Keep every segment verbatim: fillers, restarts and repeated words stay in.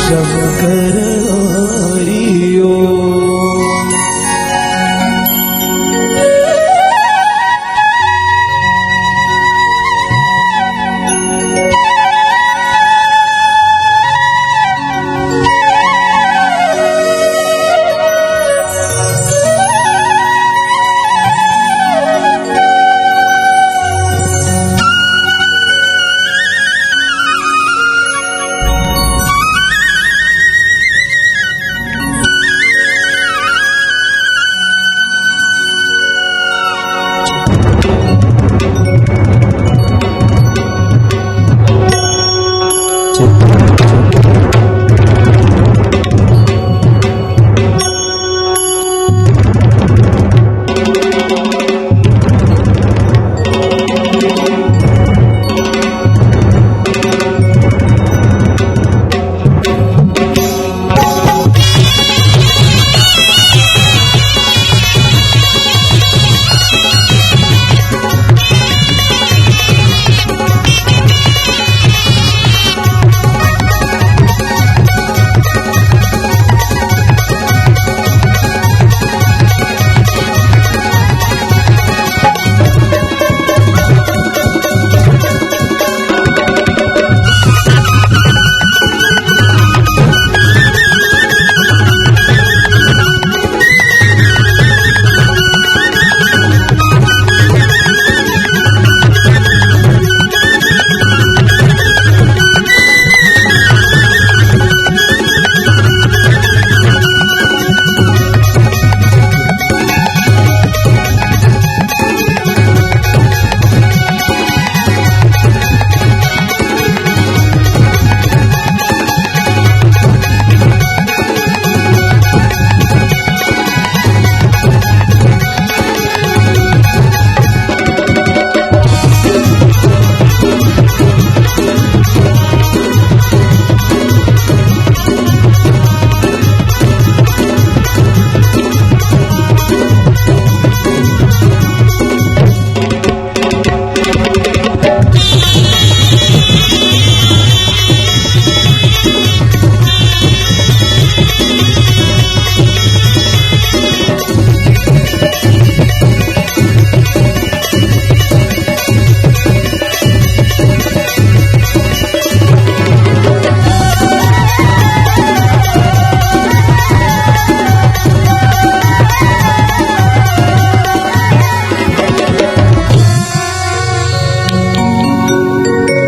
शंकर हरि ओम।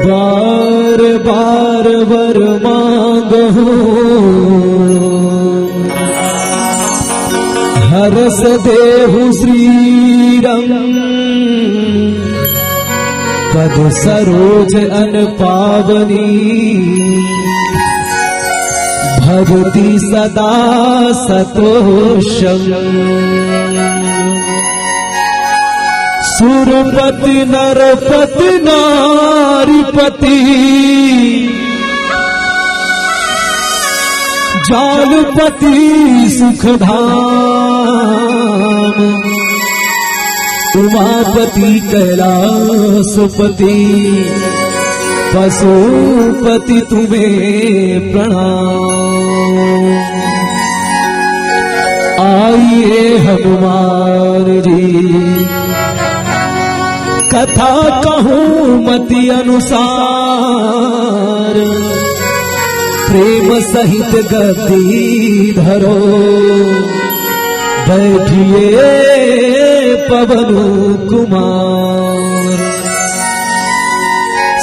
बार बार वर मांगहु, हरष देहु श्रीरंग। पद सरोज अन पावनी, भजति सदा सतोषम। सुरपति नरपति नारीपति, जालपति सुखधाम। उमापति कैलासपति, पशुपति तुम्हें प्रणाम। आइए हनुमान जी, कथा कहूँ मति अनुसार, प्रेम सहित गद्दी धरो, बैठिए पवन कुमार।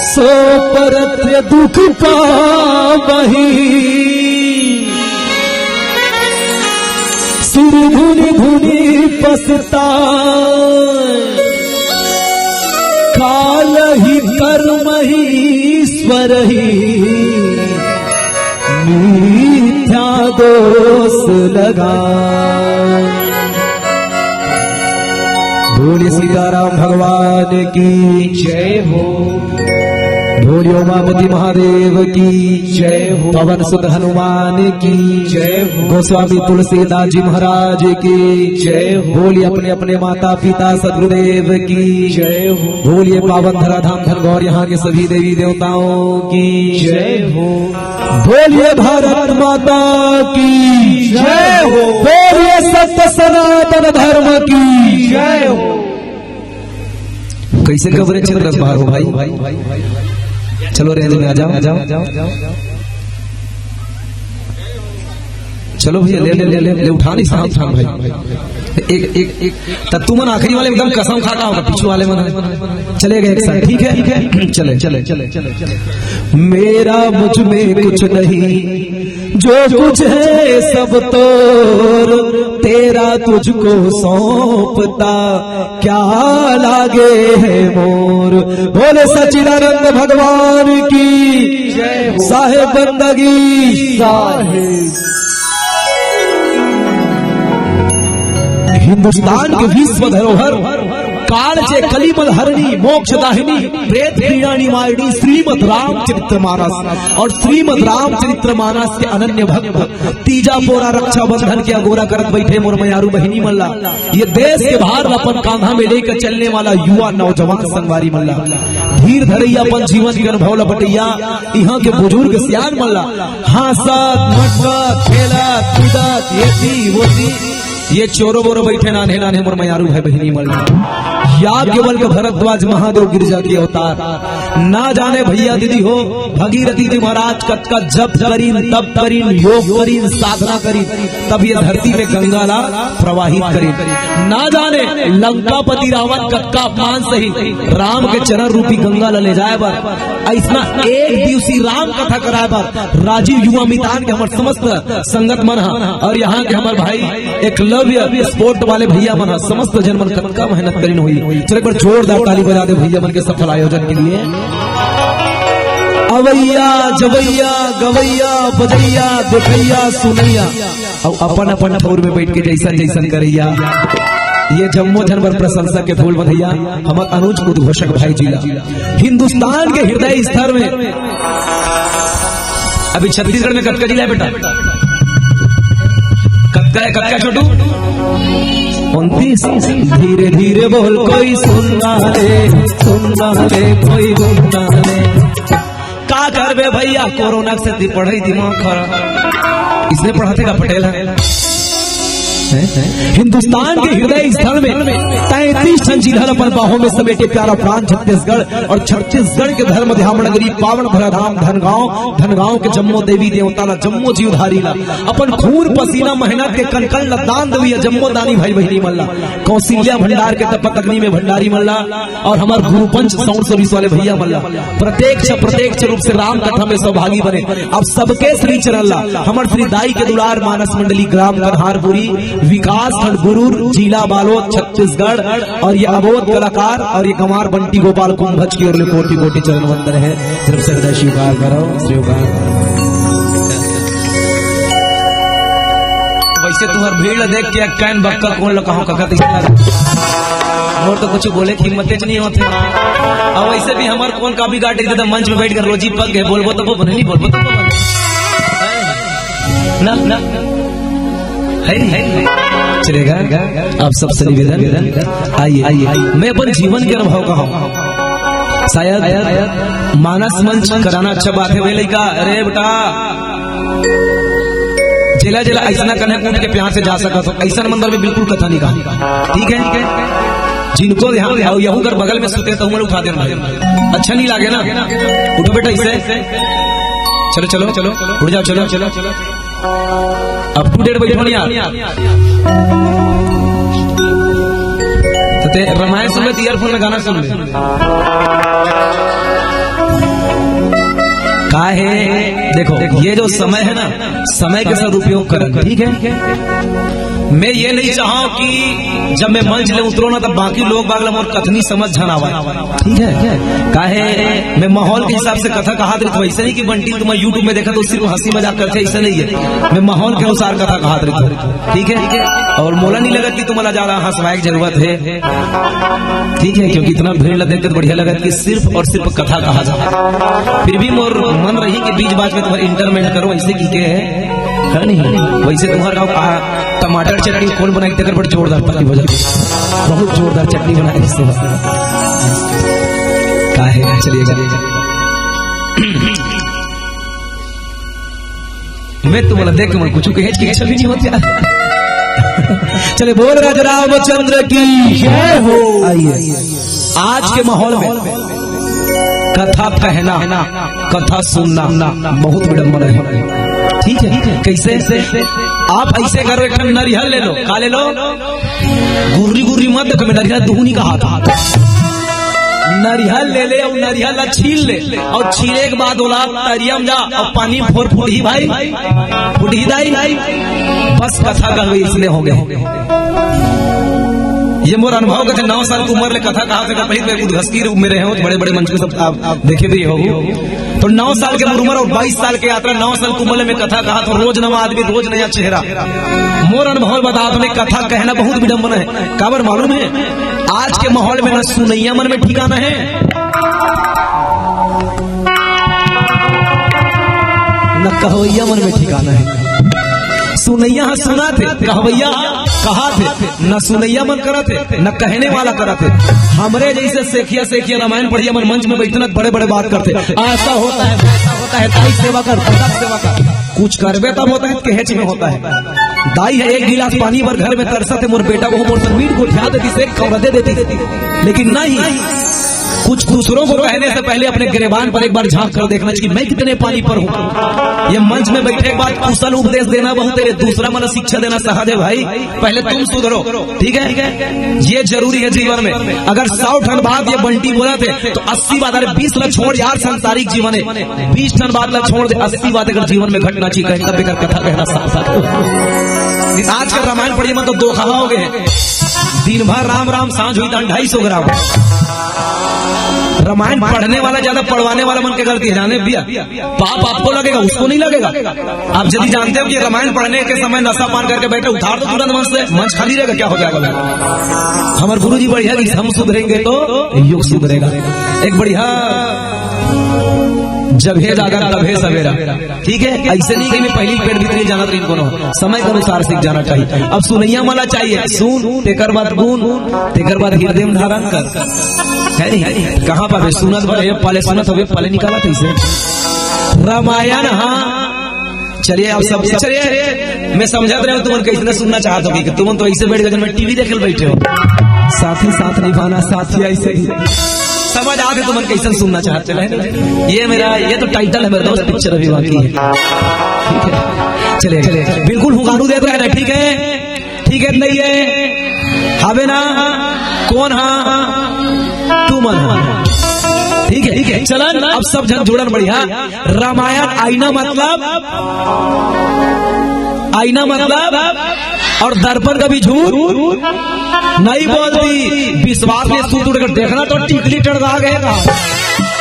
सो परत्र दुख पावही, सिर धुनि धुनि पछताए। काल ही कर्म ही ईश्वर ही, मिथ्या दोष लगा। बोले सीताराम भगवान की जय हो। बोलिए उमापति महादेव की जय हो। पवन सुत हनुमान की जय हो। गोस्वामी तुलसीदास जी महाराज की जय हो। बोलिए अपने अपने माता पिता सदगुरुदेव की जय हो। बोलिए पावन धराधाम धन गौर यहाँ के सभी देवी देवताओं की जय हो। बोलिए भारत माता की जय हो। बोलिए सत्य सनातन धर्म की जय हो। कैसे कवरेज क्षेत्र बाहर हो भाई? चलो रेंज में आ जाओ, आ जाओ। चलो भैया, ले, ले, ले, ले, ले, उठा नहीं साहब, उठा भाई। एक, एक, एक, तब तुमन आखिरी वाले एकदम कसम खा का होगा, पीछू वाले मन चले गए एक साथ, ठीक है, ठीक है, चले, चले, चले, चले। मेरा मुझ में कुछ नहीं, जो कुछ है सब तोर, तेरा तुझको सौंपता क्या लागे है मोर। बोले सच्चिदानंद भगवान की जय हो। साहेब बंदगी साहेब। हिंदुस्तान के विश्व धरोहर काल चे कलिमल हरणी मोक्ष दाहिनी प्रेत पीड़ा निवारिणी श्रीमद रामचरित्र मानस और श्रीमद रामचरित्र मानस के अनन्य भक्त तीजा पोरा रक्षाबंधन के अगोरा करत बैठे मोर मयारू बहिनी मन ला, ये देश के भार ला अपन कांधा में लेकर चलने वाला युवा नौजवान संगवारी मन ला, धीर धरैया अपन जीवन के अनुभव ला बटैया, यहाँ के बुजुर्ग सियान मन ला, हाँसत, मटकत, खेलत, कूदत, ये दी, वो दी, ये चोरो बोरो बैठे नान्हे नान्हे मोर मयारू भाई बहिनी मन ला। याज्ञवल्क्य भरद्वाज महादेव गिरजा के अवतार। ना जाने भैया दीदी हो, भगीरथी जी महाराज कतका जप करीन, तप करीन, योग करीन, साधना करीन, तब ये धरती में गंगा ला प्रवाहित करीन। ना जाने लंकापति रावण कतका अपमान सही राम के चरण रूपी गंगा ला ले जाए बर, ऐसना एक दिवसीय राम कथा कराए बर राजीव युवा मितान के हमर समस्त संगत मन हा और यहाँ के हमर भाई एकलव्य स्पोर्ट वाले भैया मन हा, समस्त जन मन कतका मेहनत करिन होही। चल एक बार जोरदार ताली बजा दे भैया मन के सफल आयोजन के लिए। अवैया, जवैया, गवैया, बजैया, देखैया, सुनैया, अउ अपन अपन ठौर में बैठ के जैसन जैसन करैया, ये जम्मो झन बर प्रशंसा के फूल बधैया हमर अनुज उद्घोषक भाई जी ला। हिंदुस्तान के हृदय स्थल में अभी छत्तीसगढ़ में कतका जिला है बेटा? कतका है, कतका है छोटू? उनतीस। धीरे धीरे बोल कोई सुनना रे, सुनना रे कोई सुनना रे। का करबे भैया, कोरोना के सेती पढ़ाई दिमाग खराब। इसने पढ़ाते का पटेल है? हैं? हिंदुस्तान के हृदय स्थल में तैंतीस ठन जिला ल अपन बाहों में समेटे प्यारा प्रांत छत्तीसगढ़ और छत्तीसगढ़ के धर्म धाम नगरी पावन भरा धाम धनगांव, धनगांव के जम्मो देवी देवता ला, जम्मो जीवधारी ला, अपन खून पसीना मेहनत के कन कन ला दान देवइया जम्मो दानी भाई बहिनी मन ला, कौशल्या भंडार के तपत अग्नि में भंडारी मन ला और हमर गुरु पंच साउंड सर्विस वाले भैया मन ला प्रत्यक्ष प्रत्यक्ष रूप से राम कथा में सहभागी बने। अब सबके श्री चरण ला हमर श्री दाई के दुलार मानस मंडली ग्राम कन्हारपुरी विकास खंड गुरूर जिला बालोद छत्तीसगढ़ और ये अबोध कलाकार और ये गंवार बंटी गोपाल कुंभज की ओर ले कोटि कोटि चरण वंदन है। जब श्रद्धा स्वीकार करो, स्वीकार करो। वैसे तुम्हार भीड़ देख के कैन बक्का कौन लगा हो कका तैसे लगा। मोर तो कुछ बोले की हिम्मत नहीं होते। और वैसे भी हमार कौन का बिगाड़ एकदम मंच में बैठ कर रोजी पक गए, बोलबो तो वो नहीं बोलबो तो वो ना, ना। है नहीं, है नहीं। चलेगा। आप सबसे निवेदन, आइए, आइए। मैं अपन जीवन के अनुभव का हूँ। शायद मानस मंच कराना अच्छा बात है, भाई लइका। अरे बेटा, जेला जेला ऐसा ना करने कूट के प्यार से जा सकत हो, ऐसा मंदिर में बिल्कुल कथा नहीं कहा। ठीक है, ठीक है। जिनको यहाँ यहू कर बगल में सुते तो उमर उठा देना भाई, अच्छा नहीं लागे ना। उठो बेटा, इससे चलो, चलो, चलो, उठ जाओ, चलो, चलो। अब टू डेट बैठो नहीं यार। तो ते रामायण सुन ले, ईयरफोन में गाना सुन ले। का है, देखो, ये जो समय है ना, समय के सदुपयोग करन, ठीक है? मैं ये नहीं चाहूं कि जब मैं मंच ले उतरो ना, तब बाकी लोग बाग ला मोर कथनी समझ झन आवय। ठीक है, काहे मैं माहौल के हिसाब से कथा कहात रहिथों। वैसे नहीं कि बंटी तुम्हारा YouTube में देखा तो सिर्फ हंसी मजाक करथे, ऐसा नहीं है। मैं माहौल के अनुसार कथा कहात रहिथों, ठीक है। और मोला नहीं लगत कि तुम्हारा ज्यादा हंसवाए की जरूरत है, ठीक है, क्योंकि इतना भीड़ ला देख के तो बढ़िया लगत कि सिर्फ और सिर्फ कथा कहा जाए। फिर भी मोर मन रही कि बीच बाज में तुम्हारा इंटरमेंट करो, ऐसे की के है, है नहीं? वैसे तुम्हारा गाँव कहा टमाटर चटनी कौन बनाई, तेकर बड़ जोरदार पत्ती बजल, बहुत जोरदार चटनी बनाई इससे। का है, चलिए, चलिए। मैं तुम्हारा देख के मन कुछ कहे की इच्छा भी नहीं होती यार। चले, बोल राजा रामचंद्र की जय हो। आइए, आज के माहौल में कथा कहना, कथा सुनना बहुत विडम्बना है। ठीक है, कैसे? आप ऐसे करो, एक ठन नरिहर ले लो। का ले लो? गुर्री गुर्री मत देखो, मैं नरिहर दुहनी कहा था। नरिहर ले ले और नरिहर ला छील ले और छीले के बाद ओला तरिया में जा और पानी फोर फुटही भाई, फुटही दाई, बस कथा कहवे इसने हो गए। ये मोर अनुभव कथे, नौ साल की उम्र ले कथा कहा थे, पहले मैं उद्घस की रूप में रहे हो, बड़े बड़े मंच में सब आप, आप देखे भी हो। तो नौ साल के उम्र और बाईस साल के यात्रा, नौ साल की उम्र में कथा कहा तो रोज नवा आदमी, रोज नया चेहरा। मोर अनुभव बता, अपने कथा कहना बहुत विडम्बना है। काबर मालूम है, आज के माहौल में ना सुनैया मन में ठिकाना है, न कहवैया मन में ठिकाना है। सुनैया ह सुनाथे, कहवैया कहाथे, न सुनैया मन करत हे, न कहने वाला करत हे। हमरे जैसे सेखिया सेखिया रामायण पढ़िया मन मंच में बैठना, बड़े बड़े बात करथे, ऐसा होता है, वैसा होता है, ताई सेवा कर, पता सेवा कर। कुछ करबे तब होता है, कहेच में होता है। दाई है, एक गिलास पानी बर घर में तरसत हे, मोर बेटा वो मोर से मीठ गोठिया देती से, खौरा दे देती, लेकिन नहीं। कुछ दूसरों को कहने से पहले अपने गिरेबान पर एक बार झांक कर देखना चाहिए, मैं कितने पानी पर हूँ। ये मंच में बैठे के बाद कुशल उपदेश देना बहुत है, दूसरा मन ला शिक्षा देना सहज है भाई। पहले तुम सुधरो, ठीक है? ये जरूरी है जीवन में। अगर सौ ठन बात ये बंटी बोलथे तो अस्सी बात, अरे बीस ला छोड़ यार, संसारिक जीवन है, बीस ठन बात ला छोड़ दे, अस्सी बात अगर जीवन में घटना चाहिए, कहीं तब बेकार कथा कहना साफ साफ। आज का रामायण पढ़िए, मतलब दो कहा हो गए हैं। दिन भर राम राम, सांझ हुई तो ढाई सौ ग्राम। रामायण पढ़ने वाला ज्यादा, पढ़वाने वाला मन के गलती है, जाने भैया, पाप आपको लगेगा, उसको नहीं लगेगा। आप यदि जानते हो कि रामायण पढ़ने के समय नशा पान करके बैठे, उतार दो तुरंत मंच से, मंच खाली रहेगा, क्या हो जाएगा? हमारे गुरु जी बढ़िया कि हम सुधरेंगे तो युग सुधरेगा। एक बढ़िया जब हे जागर तब हे सवेरा, ठीक है? ऐसे नहीं कि मैं पहली पेट भीतरी जाना तो इनको ना, समय के अनुसार सीख जाना चाहिए। अब सुनैया मन ला चाहिए सुन, तेकर बाद गुन, तेकर बाद हृदय में धारण कर, है नहीं? कहाँ पाबे? सुनत भर हे, पहले सुनत हवे, पहले निकाला था इसे। रामायण, हाँ, चलिए आप सब, चलिए, मैं समझत रहे हूँ तुमन कैसे सुनना चाहत हो, कि तुमन तो ऐसे बैठ गए, मैं टीवी देखल बैठे हो। साथी साथ निभाना, साथी ऐसे ही। समझ आगे तुमन कैसे सुनना चाहत चले। ये मेरा, ये तो टाइटल है मेरे दोस्त, पिक्चर अभी बाकी है। ठीक है, चलिए, चलिए, बिल्कुल हुंगारू देत रहे ना, ठीक है? ठीक है, नहीं है? हवे ना? कौन हा? तुमन हा। ठीक है, ठीक है, चलन, अब सब झन जुड़न बढ़िया। रामायण आईना मतलब, आईना मतलब, और दर्पण कभी झूठ नहीं बोलती। विश्वास में सूत उठ कर देखना तो टिकली टड़का गए का।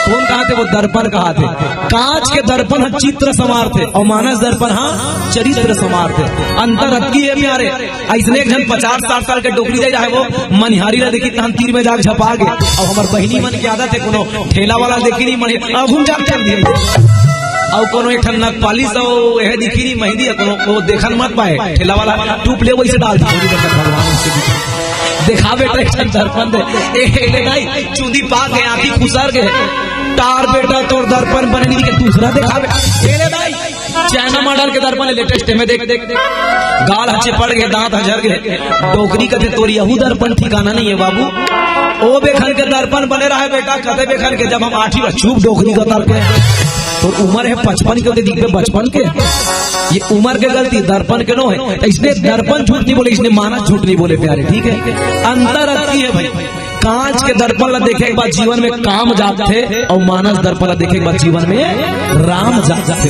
कौन कहाथे? वो दर्पण कहाथे। कांच के दर्पण ह चित्र संवारथे और मानस दर्पण ह चरित्र संवारथे। अंतर अतकी है प्यारे। ऐसने एक झन पचास साठ साल के डोकरी दे रहे, वो मनिहारी ला देखी तहन तीर में जाके झपा गे। अब हमर बहिनी मन की आदत है, कोनो ठेला वाला देखी नहीं मनिहारी, अब हम जाके चल दिए। और कोनो एक ठन नखपालिश, यह दिखी नहीं मेहंदी, कोनो को देखन मत पाए, ठेला वाला टूप ले वैसे डाल दी। देखा बेटा, एक ठन दर्पण दे, ए, ए, ले दाई, चूंदी पाक गए, आंखी खुसर गए, टार बेटा तोर दर्पण बने नहीं के दूसरा देखा बेटा, ए, ले दाई, चाइना मॉडल के दर्पण लेटेस्ट में देख, देख, देख। गाल ह चिपड़ गए, दांत ह झर गए। डोकरी कथे तोर यहू दर्पण ठिकाना नहीं है बाबू। ओ बेखन के दर्पण बने रहे बेटा, कते बेखन के जब हम आठी बा चुप डोकरी का दर्पण। तो उम्र है पचपन के, तो दिखबे बचपन के। ये उम्र के गलती, दर्पण के नो है। तो इसने दर्पण झूठ नहीं बोले, इसने मानस झूठ नहीं बोले प्यारे, ठीक है? अंतर अतकी है भाई। कांच के दर्पण ला देखे के बाद जीवन में काम जागथे और मानस दर्पण ला देखे के बाद जीवन में राम जागथे।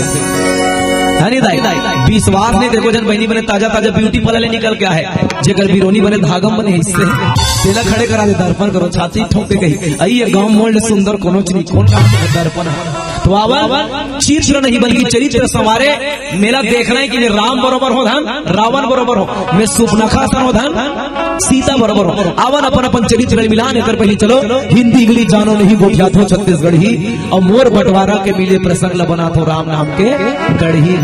है नहीं दाई? विश्वास नहीं, देखो जन बहिनी बने ताजा ताजा ब्यूटी पार्लर ले निकल के आए, जेकर बिरोनी बने धागम बने हिस्से, तेला खड़े करा दे, दर्पण करो, छाती ठोक के कही, "अई ये गांव मोल्ड सुंदर कोनो चीज, कौन का दर्पण है?" तो आवन चित्र नहीं बल्कि चरित्र संवारे। मेला देखना है कि मैं राम बरोबर हो धन, रावण बरोबर हो, मैं सुपनखा सन हो धन, सीता बरोबर हो। आवन अपन अपन चरित्र मिलान एकर पहली चलो, हिंदी इंग्लिश जानो नहीं गोठियाथो छत्तीसगढ़ी, और मोर बंटवारा के मिले प्रसंग ल बनाथो राम नाम के कढ़ी।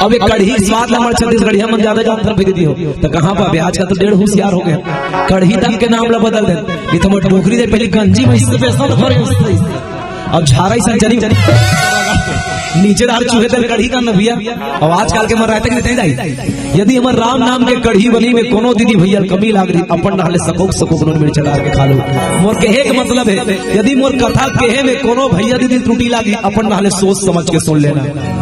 अब एक कढ़ी के स्वाद ला हमर छत्तीसगढ़िया मन ज्यादा जानथन भाई दीदी हो, तो कहाँ पाबे? आजकल तो डेढ़ होशियार हो गए, कढ़ी तक के नाम ला बदल दे। ये तो मोर डोकरी दे पहली गंजी में इससे पैसा भरे उससे, अब झारा ही संचरी नीचे डाल चूहे तेरे कढ़ी का न भैया। अब आजकल के मन रहते कि नहीं जाई, यदि हमर राम नाम के कढ़ी बनी में कोनो दीदी भैया कमी लाग रही, अपन नहले सकोक सकोक नून मिर्च डाल के खा लो। मोर कहे के मतलब है, यदि मोर कथा कहे में कोनो भैया दीदी त्रुटि लागी, अपन नहले सोच समझ के सुन लेना।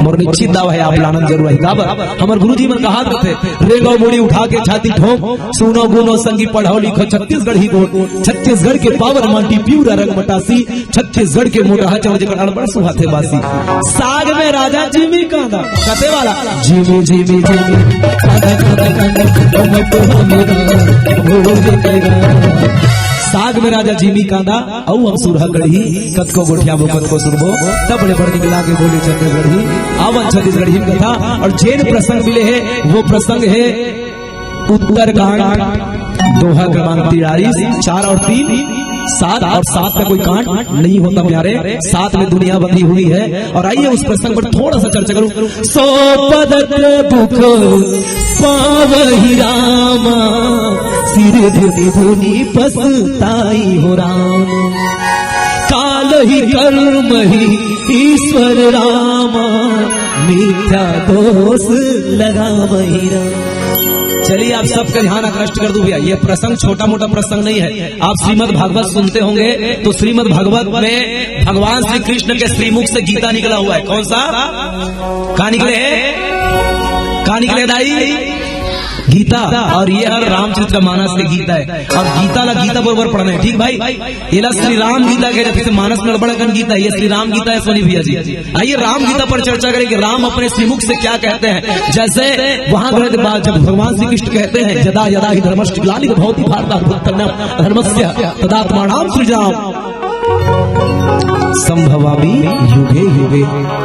मोर निश्चित दावा है, आप लानन जरूर है। काबर? हमर गुरुजी मन कहा थे, "रेंगो मुड़ी उठा के छाती ठोक, सुनो गुनो संगी पढ़ो लिखो छत्तीसगढ़ी बोल, छत्तीसगढ़ के पावन माटी पिउरा रंग मटासी, छत्तीसगढ़ के मोटहा चाउर जेकर अड़बड़ सुहाथे बासी।" साग में राजा जिमी कांदा, कते वाला? जिमी, जिमी, जिमी, कांदा, कांदा, कांदा, टमाटो हमें डाल, भूल के करेगा। साग में राजा जिमी कांदा, अउ हम सुरहा कढ़ी, कतको गोठियाबो, कतको सुरबो, तब ले बड़ निकला के बोली छत्तीसगढ़ी। आवन छत्तीसगढ़ी कथा, और जेन प्रसंग मिले है, वो प्रसंग है उत्तरकांड, दोहा क्रमांक तिरालीस, चार और तीन, सात और सात का कोई कांड नहीं होता प्यारे, सात में दुनिया बंधी हुई है। और आइए उस प्रसंग पर थोड़ा सा चर्चा करूं। सो पदक दुख पावहि रामा, सिर धुनि धुनि पसताई हो राम। काल ही कर्म ही ईश्वर रामा, मिथ्या दोष लगावहि राम। चलिए, आप सबका ध्यान आकृष्ट कर दूं भैया, ये प्रसंग छोटा मोटा प्रसंग नहीं है। आप श्रीमद् भागवत सुनते होंगे तो श्रीमद् भागवत में भगवान श्री कृष्ण के श्रीमुख से गीता निकला हुआ है। कौन सा? कहाँ निकले है? कहाँ निकले दाई? गीता। और ये हर रामचरित मानस के गीता है, और गीता ला गीता बरोबर पढ़ना है, ठीक भाई? एला श्री राम गीता कहे जाथे, मानस में बड़ा कन गीता है, ये श्री राम गीता है सोनी भैया जी। आइए राम गीता पर चर्चा करें कि राम अपने श्रीमुख से क्या कहते हैं। जैसे वहां गए थे, जब भगवान श्री कृष्ण कहते हैं, "यदा यदा ही धर्मस्य ग्लानिर्भवति भारत अभ्युत्थानम धर्मस्य तदात्मानम सृजाम्यहम् संभवामि युगे युगे।"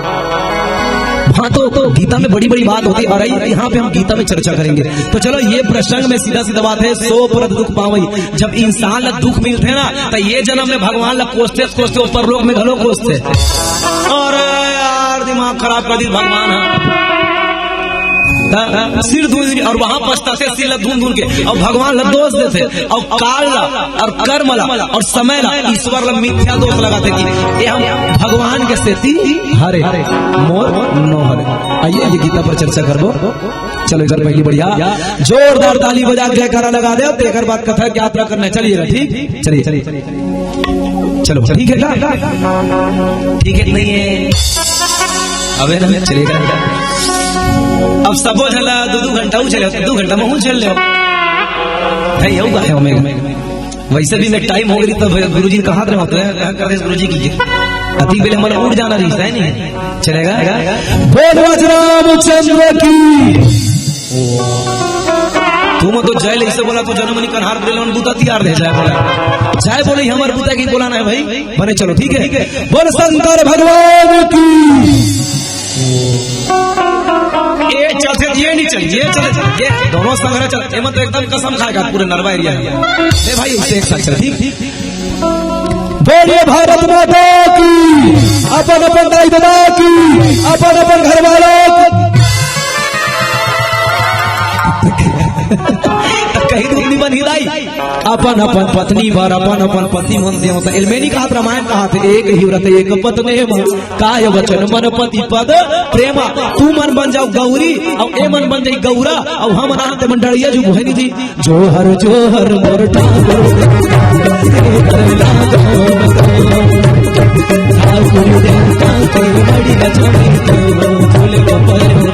वहां तो, तो गीता में बड़ी बड़ी बात होती है, और आई यहाँ पे हम गीता में चर्चा करेंगे। तो चलो, ये प्रसंग में सीधा सीधा बात है, सो पदक दुख पावहि। जब इंसान ला दुख मिलथे ना, तो ये जन्म में भगवान ला कोसथे कोसथे ऊपर लोक में घलो कोसथे। अरे यार, दिमाग खराब कर दी भगवान ह। त सिर धुन, और वहां पछताथे सिर ला धुन धुन के, और भगवान ला दोष देथे, और काल ला, और कर्म ला, और समय ला, ईश्वर ला मिथ्या दोष लगाथे कि ये हम भगवान के सेती हरे, मोर नो हरे। आइए, ये गीता पर चर्चा करबो। चलो, इधर पहली बढ़िया जोरदार ताली बजा के जयकारा लगा दे, तेकर बाद कथा की यात्रा करना है। चलिएगा, ठीक? चलिए, चलिए, चलिए। चलो, ठीक है ना? ठीक है कि नहीं है? अबे ना, चलेगा। अब सबो झन ला दू दू घंटा हूँ चले, दू घंटा में हूँ चल ले। भाई, यहू बात है, ओमेगा। वैसे भी मैं टाइम हो गई, तो गुरुजी कहाँ रहे होते हैं, कहाँ कर रहे गुरुजी की? अति बेले मन उड़ जाना रही है, नहीं? चलेगा? बोल राज रामचंद्र की। तुम तो जय ले, इसे बोला तो जनमनी कन्हार बोले, मन बूता तैयार रह जाए, बोला। जय बोले, हमर बूता की बोलाना है भाई। बने चलो, ठीक है। बोल शंकर भगवान की। ये चलते, ये नहीं चल, ये चलते, ये दोनों संघरा चल। ये मत तो एकदम कसम खाएगा पूरे नरवा एरिया में। ए भाई, इसे एक साथ चल, ठीक? बोलिए भारत माता की, अपन अपन दाई ददा की, अपन अपन घर वालों की। कहीं धुन नहीं बनी दाई। अपन अपन पत्नी बर, अपन अपन पति मन देवता। एलमेनी कहात, रामायण कहात, एक ही व्रत एक पत्नी मन, काय वचन मन पति पद प्रेमा। तू मन बन जाओ गौरी, अउ ए मन बन जाई गौरा, अउ हम नाम ते मन डड़िया जू मोहिनी जी। जोहर जोहर मोर ठाकुर, ठाकुर देवता के बड़ी लक्ष्मी तू, भोले को परम।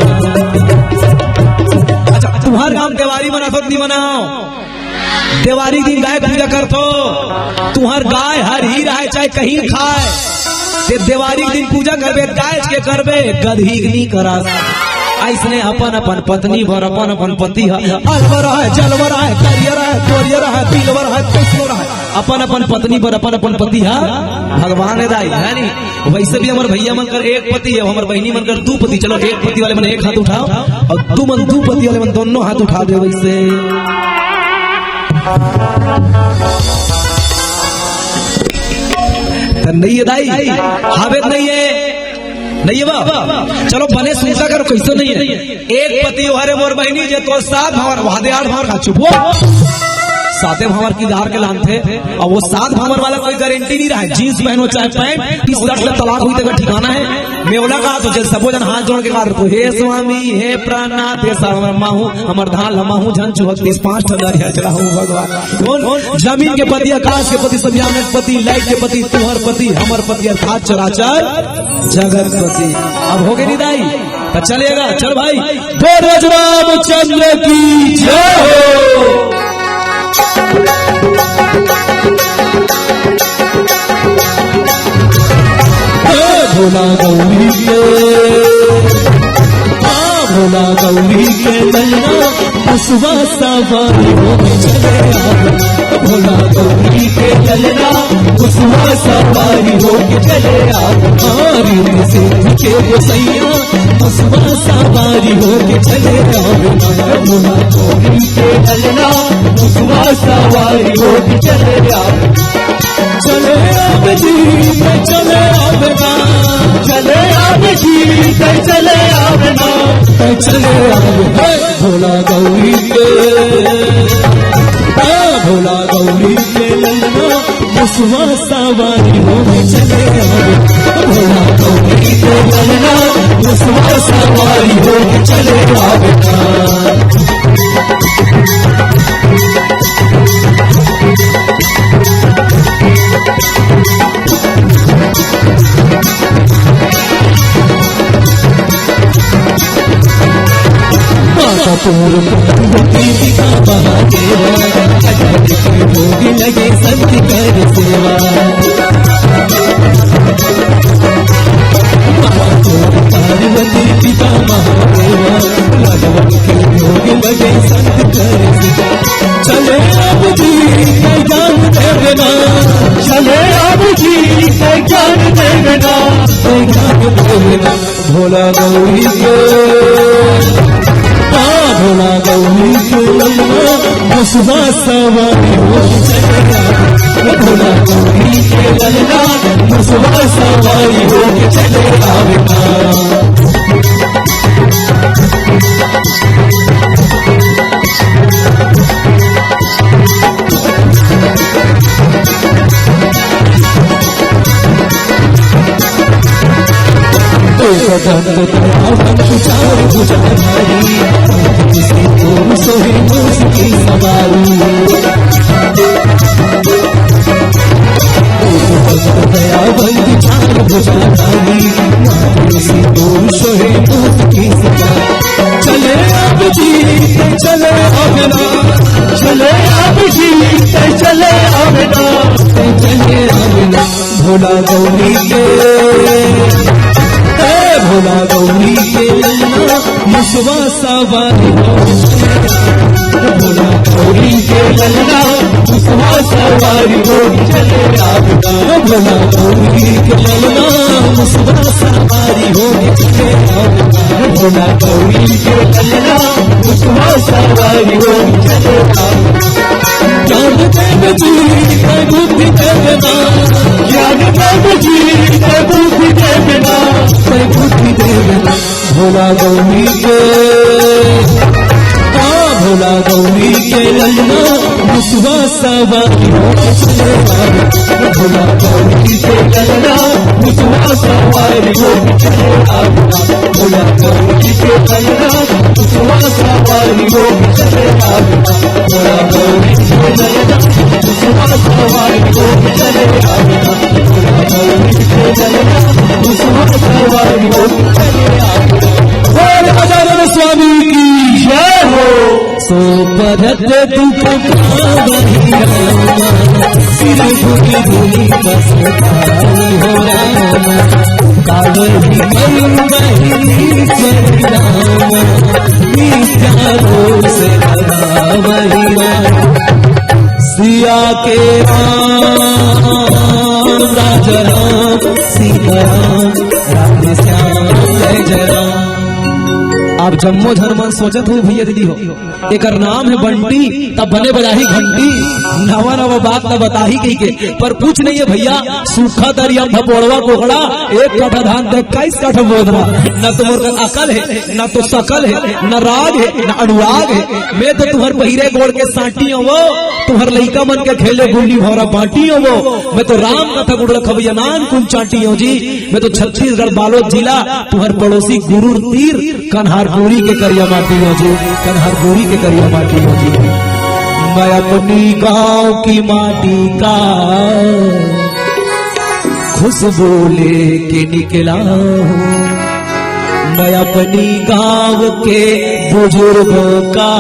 अच्छा, तुम्हार गांव देवारी मनाथो कि नहीं मनाओ? देवारी दिन गाय पूजा करथो, तुम्हार गाय हर ही रहे चाहे कहीं खाए, ये देवारी के दिन पूजा करबे, दायज के करबे, गदही के नी करस। अइसने अपन अपन पत्नी बर अपन अपन पति ह अलवर है, जलवर है, करियर है, कोरियर है, दिलवर है, कैसनोर है। अपन अपन पत्नी बर अपन अपन पति ह भगवान है दाई, है नी? वैसे भी हमर भैया मन कर एक पति है, हमर बहिनी मन कर दू पति। चलो, एक पति वाले मन एक हाथ उठाओ, अउ तुमन दू पति वाले मन दोनों हाथ उठा दे वैसे। त नहीं है दाई, हावे त नहीं है, नहीं है बा। चलो, बने सुनता करो, कैसे नहीं है। एक पति हरे मोर बहिनी, जे तोर सात भांवर, वहां दे आठ भांवर खा चुप हो। साते भांवर की दार के लानथे, अउ वो सात भांवर वाला कोई गारंटी नहीं रहा है। जींस पहनो चाहे पैंट, टी शर्ट ले तलाक हुई तेकर ठिकाना है। मैं ओला कहा तो जब सबो जन हाथ जोड़ के कहा तो, "हे स्वामी, हे प्राणनाथ, हे सावण माहू, हमर धान ल माहू झन चुहक तीस पाँच ठन दरिया चढ़ाहूं भगवान।" कौन? जमीन के पति, आकाश के पति, समियाना के पति, लाइट के पति, तुहर पति, हमर पति अर्थात चराचर जगतपति। अब हो गए निदाई, तो चलेगा, चल भाई, बोल राज रामचंद्र की जय हो। हे भोला गौरी के, हाँ, भोला गौरी के ललना, बसवा सवारी होके चले आ। भोला गौरी के ललना, बसवा सवारी होके चले आ। हाँ, रिद्धि सिद्धि के गोसैया, बसवा सवारी होके चले आ। भोला गौरी के ललना, बसवा सवारी होके चले आ। चले आवे जी, तैं चले आवे ना। चले आवे जी, तैं चले आवे ना। तैं चले आवे, हे भोला गौरी के, हे भोला गौरी के ललना, बसवा सवारी होके चले आवे। भोला गौरी के ललना, बसवा सवारी होके चले आवे ना। माता तोर पार्वती पिता महादेवा, अटल के भोग लगे संत कर सेवा। माता तोर पार्वती पिता महादेवा, लगवन के भोग लगे संत कर सेवा। चले अब जी, तैं ज्ञान देवे ना। चले अब जी, तैं ज्ञान देवे ना। तैं ज्ञान देवे ना। भोला गौरी के, हाँ, भोला गौरी के ललना, बसवा सवारी होके चले आ। भोला गौरी के ललना, बसवा सवारी होके चले आवे ना। एक दंत दयावंत चार भुजाधारी, हाथ में सिंदूर सोहे मूस की सवारी। एक दंत दयावंत चार भुजाधारी, हाथ में सिंदूर सोहे मूस की सवारी। चले अब जी, तैं चले आवे ना। चले अब जी, तैं चले आवे ना। तैं चले आवे ना। भोला गौरी के, हे भोला गौरी के ललना, बसवा सवारी होके चले आ। भोला गौरी के ललना, बसवा सवारी होके चले आ। भोला गौरी के ललना, बसवा सवारी होके चले आ। भोला गौरी के ललना, बसवा सवारी होके चले आ। ज्ञान देव जी, तैं बुद्धि देवे ना। ज्ञान देव जी, तैं बुद्धि देवे ना। तैं बुद्धि देवे ना। भोला गौरी के, हाँ, भोला गौरी के ललना, बसवा सवारी होके चले आवे। भोला गौरी के ललना, बसवा सवारी होके चले आवे। भोला गौरी के ललना, बसवा सवारी होके चले आवे। भोला गौरी के ललना, बसवा सवारी होके चले आवे। भोला गौरी के ललना, बसवा सवारी होके चले आवे। बोल राजा रवि स्वामी की जय हो। सो परत दुख पावहि रामा, सिर धुनि धुनि बस पावहि हो रामा। कावड़ी मई बहिनी चली राम, मिथ्या रोष लगा महिमा। सिया के राम, राजा राम, सीता राम, राधे श्याम, जय जय राम। आप जम्मो झन मन सोचत हो भैया दीदी हो, एकर नाम है बंटी, तब बने बजाही घंटी, नवा नवा बात न बताही कहिके, पर कुछ नहीं है भैया, सूखा दरिया भपोड़वा कोकड़ा, एक कठा धान दे इक्कीस कठा बोदना, न तो मोर कर अकल है, न तो सकल है, न राग है, न अनुराग है। मैं तो तुहर पहिरे गोड़ के सांटी हूँ वो, तुहर लइका मन के खेले गुल्ली भौरा बांटी हूँ वो। मैं तो राम कथा गुड़ रखबैया नान कुन चांटी हूँ जी। मैं तो छत्तीसगढ़ बालोद जिला, तुहर पड़ोसी गुरूर तीर, कन्हारपुरी के करिया माटी हूँ जी, कन्हारपुरी के करिया माटी हूँ जी। मैं अपनी गांव की माटी का खुशबू लेके निकला हूँ। मैं अपनी गांव के बुजुर्गों का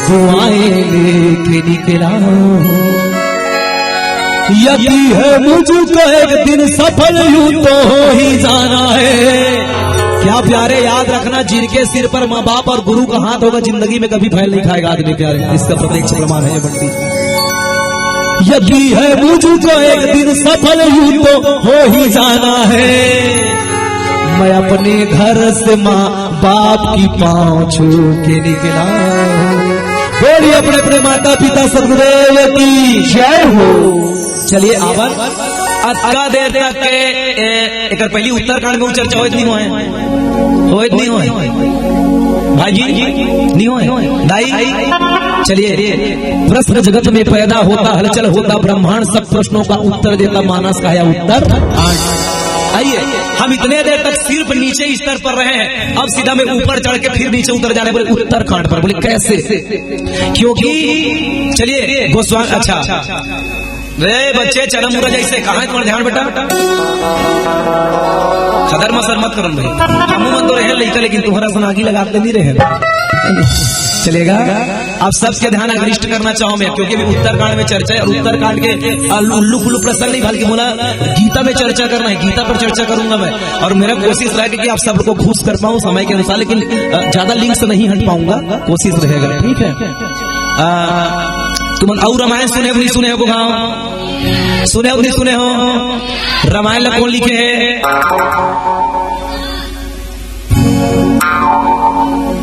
दुआएं लेके निकला हूँ। यदि है मुझको एक दिन सफल, यूं तो हो ही जाना है। क्या प्यारे, याद रखना, जिनके सिर पर माँ बाप और गुरु का हाथ होगा, जिंदगी में कभी फैल नहीं खाएगा आदमी प्यारे। इसका प्रत्यक्ष प्रमाण है ये बंटी। यदि है मुझको एक दिन सफल, यूं तो हो ही जाना है। मैं अपने घर से माँ बाप की पाँव छू के निकला हूँ। बोलिए अपने अपने माता पिता सदगुरुदेव की जय हो। चलिए आवन अतका देर तक के, ए, एकर पहली उत्तरकांड में चर्चा होइत नहीं होए, होइत नहीं होए भाई जी, नहीं होए दाई। चलिए, प्रश्न जगत में पैदा होता, हलचल होता ब्रह्मांड, सब प्रश्नों का उत्तर देता मानस का है उत्तर। आइए, हम इतने देर तक सिर्फ नीचे स्तर पर रहे हैं, अब सीधा मैं ऊपर चढ़ के फिर नीचे उतर जाने बोले उत्तरकांड पर। बोले कैसे? क्योंकि चलिए गोस्वामी, अच्छा रे बच्चे, चना मुरा जैसे, कहाँ है तुम्हारा ध्यान बेटा? खदर मसर मत करन भाई, हम मन तो रहे लइका, लेकिन तुम्हारा सुनागी लगाते नहीं रहे। चलेगा, आप सबके ध्यान आकृष्ट करना चाहूं मैं, क्योंकि अभी उत्तरकांड में चर्चा है और उत्तरकांड के उल्लू कुल्लू प्रसंग नहीं, बल्कि बोला गीता में चर्चा करना है, गीता पर चर्चा करूंगा मैं। और मेरा कोशिश रहेगा कि आप सबको खुश कर पाऊं समय के अनुसार, लेकिन अ, ज्यादा लिंक से नहीं हट पाऊंगा, कोशिश रहेगा, ठीक है। आ, तुमन अउ रामायण सुने हो नहीं सुने हो गाँव? सुने हो नहीं सुने हो? रामायण ला कौन लिखे है?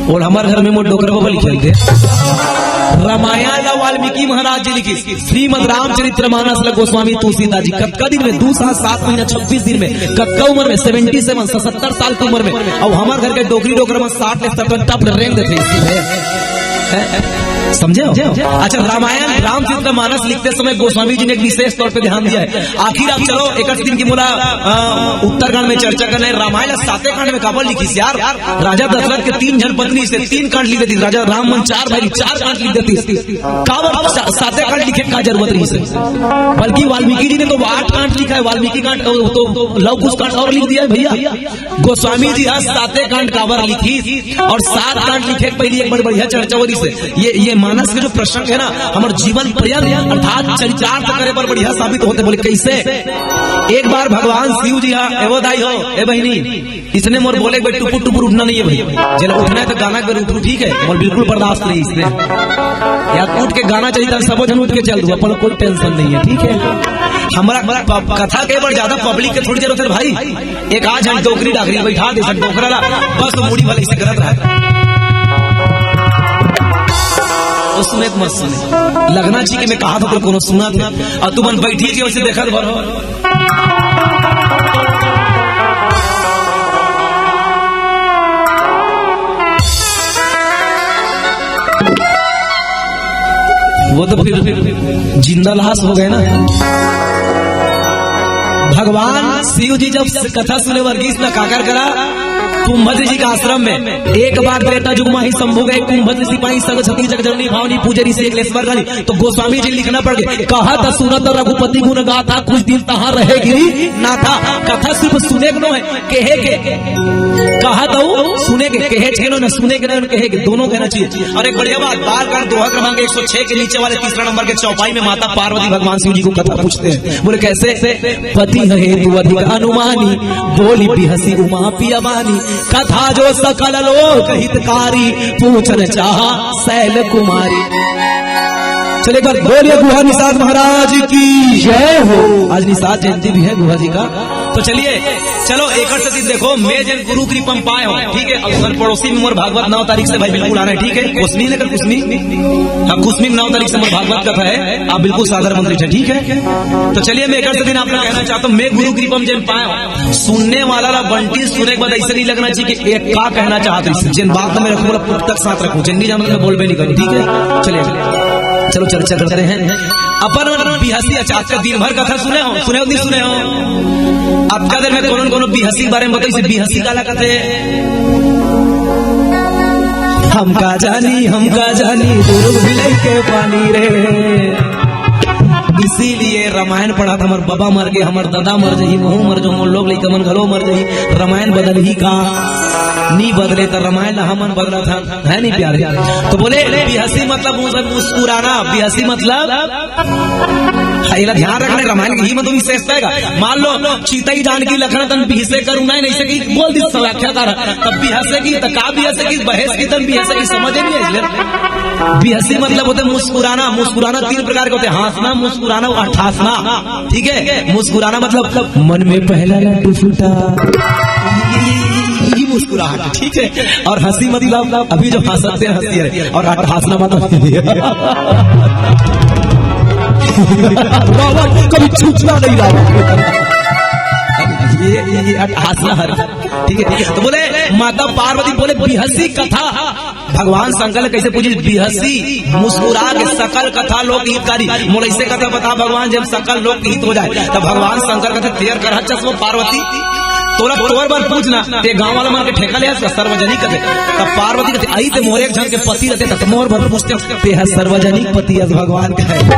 और हमारे घर में मोर डोकरा बाबा लिखे थे। रामायण ला वाल्मीकि महाराज जी लिखिस, श्रीमद रामचरित्र मानस ला गोस्वामी तुलसीदास जी कतका दिन में, दू साल सात महीना छब्बीस दिन में, कतका उम्र में, सेवेंटी सेवन, सतहत्तर साल की उम्र में। अब हमारे घर के डोकरी डोकरा में साठ ले सत्तर टप ले रेंग देते इसी में। हैं? समझे हो? अच्छा, रामायण, रामचरित मानस लिखते समय गोस्वामी जी ने एक विशेष तौर पे ध्यान दिया है। आखिर आप चलो, एक दिन की मुला, अ, उत्तरकांड में चर्चा करना है। रामायण साते कांड में काबर लिखिस यार? राजा दशरथ के तीन झन पत्नी से तीन कांड लिख देती, राजा राम मन चार भाई, चार कांड लिख देती। काबर सा-, साते कांड लिखे का जरूरत रहिस? बल्कि वाल्मीकि जी ने तो आठ कांड लिखा है, वाल्मीकि कांड, अ, तो लव कुश कांड और लिख दिया है भैया। गोस्वामी जी हा साते कांड काबर लिखिस और सात कांड लिखे के पहली एक बड़ बढ़िया चर्चा हो रहिस हे। ये, ये मानस के जो प्रसंग है ना, हमर जीवन पर्यंत अर्थात चरितार्थ करे बर बढ़िया साबित होथे। बोले कैसे? एक बार भगवान शिव जी हा, ए वो दाई हो, ए बहिनी, इसने मोर बोले के टुपुर टुपुर उठना नहीं है भाई। जेला उठना है तो गाना के उठू, ठीक है, मोर बिल्कुल बर्दाश्त नहीं इसने। यार उठ के गाना चाहिए था, सब झन उठ के चल दू, अपन कोई टेंशन नहीं है, ठीक है। हमारा प-, कथा के बर ज्यादा पब्लिक के थोड़ी जरूरत है भाई। एक आध झन डोकरी डाकरी बैठा दे, सब डोकरा ला, बस मुड़ी भले इसे करत रहा। वो सुने तो मत सुने, लगना चाहिए कि मैं कहा था तो कोनो सुना थे, और तुमन बैठी जी वैसे देखत भर हो। वो तो फिर जिंदा लाश हो गए ना। भगवान शिव जी जब कथा सुने बर गिस न काकर करा, कुंभज जी के आश्रम में एक बार त्रेता जुग माही शंभु गए, कुंभज सिपाही सग छती जग जननी भावनी पूजे ऋषि एक लेसवर गाली। तो गोस्वामी जी लिखना पड़ गए, कहत सुनत रघुपति गुण गाथा, कुछ दिन तहाँ रहे गिरी नाथा। कथा सिर्फ सुने के नो है, कहे के। कहत अउ सुने के, कहे के नो न सुने के नो, कहे के, दोनों कहना चाहिए। और एक बढ़िया बात, बाल कांड दोहा क्रमांक एक सौ छह के नीचे वाले तीसरा नंबर के चौपाई में माता पार्वती भगवान शिव जी को कथा पूछते हैं। बोले, कैसे? पति हेतु अधिक अनुमानी, बोली बिहसी उमा पिया बानी। कथा जो सकल लोक हितकारी, पूछन चाहा शैल कुमारी। चलिए, एक बार बोलिए गुहा निषाद महाराज की जय हो। आज निषाद जयंती भी है गुहा जी का। तो चलिए, चलो, एकर सेती देखो, मैं जेन गुरु कृपम पाए हो, ठीक है। और सर पड़ोसी में मोर भागवत नौ तारीख से भाई बिल्कुल आना है, ठीक है। कुछ नहीं लेकर कुछ नहीं, हाँ, कुछ नहीं, नौ तारीख से मोर भागवत कथा है, आप बिल्कुल सादर मंत्री थे, ठीक है। तो चलिए, मैं एकर सेती आप लोग कहना चाहता हूँ, मैं गुरु कृपम जेन पाए हो, सुनने वाला ला बंटी सुने के बाद ऐसे नहीं लगना चाहिए कि एक का कहना चाहते हैं। जिन बात में रखूँ, बोला पुस्तक साथ रखूँ, जिन नहीं जानता मैं बोलबे नहीं करूँ, ठीक है। चलिए, चलो चर्चा करते हैं। अपन बिहसी, अच्छा, आज का दिन भर कथा सुने हो, सुने हो नहीं सुने हो? अब का दिन में कोनो कोनो बिहसी के बारे में बताइए, बिहसी काला कहते हैं। हम का जानी, हम का जानी, दुरुग भिलाई के पानी रे। इसीलिए रामायण पढ़ा था, हमर बाबा मर गए, हमर दादा मर जाही, महू मर जाहूं, मोर लोग लइका मन घलो मर जाही, रामायण बदलही का, नी बदले त रामायण ला हमन बदलत हन, है नहीं प्यारे? तो बोले, बिहसी मतलब मुस-, मुस्कुराना, बिहसी मतलब, हाँ, एला ध्यान रखना, रामायण के ही मतलब विशेषता है। मान लो, चीतई जानकी लखना तन बिहसे करू नहीं, नहीं से कि बोल दी सब व्याख्याकार, तब बिहसे की, त का बिहसे की, बहस की तन बिहसे की, समझ नहीं है इसलिए। बिहसी मतलब होते मुस्कुराना। मुस्कुराना तीन प्रकार के होते, हंसना, मुस्कुराना और अट्ठासना। ठीक है, मुस्कुराना मतलब मन में पहला लड्डू फूटा, ये मुस्कुराहट, ठीक है। और हंसी मतलब अभी जो हंसते हैं, हंसी है, और अट्ठासना मतलब रावण कभी छूटना नहीं रावण। ये, ये, ये अट्ठासना है, ठीक है। तो बोले, माता पार्वती बोले, बिहसी कथा भगवान शंकर ने कैसे पूछी, बिहसी मुस्कुरा के सकल कथा लोक हितकारी। मोला ऐसे कथा बता भगवान, जब सकल लोक हित हो जाए, तब भगवान शंकर कहते, "तैयार कर चश्मा पार्वती, तोला तोर बर पूछना, ते गांव वाला मन के ठेका ले हस, सर्वजनिक कथे।" तब पार्वती कहते, "आई ते मोर एक झन के पति रहते, तब मोर बर पूछते, ते ह सर्वजनिक पति हस भगवान के।"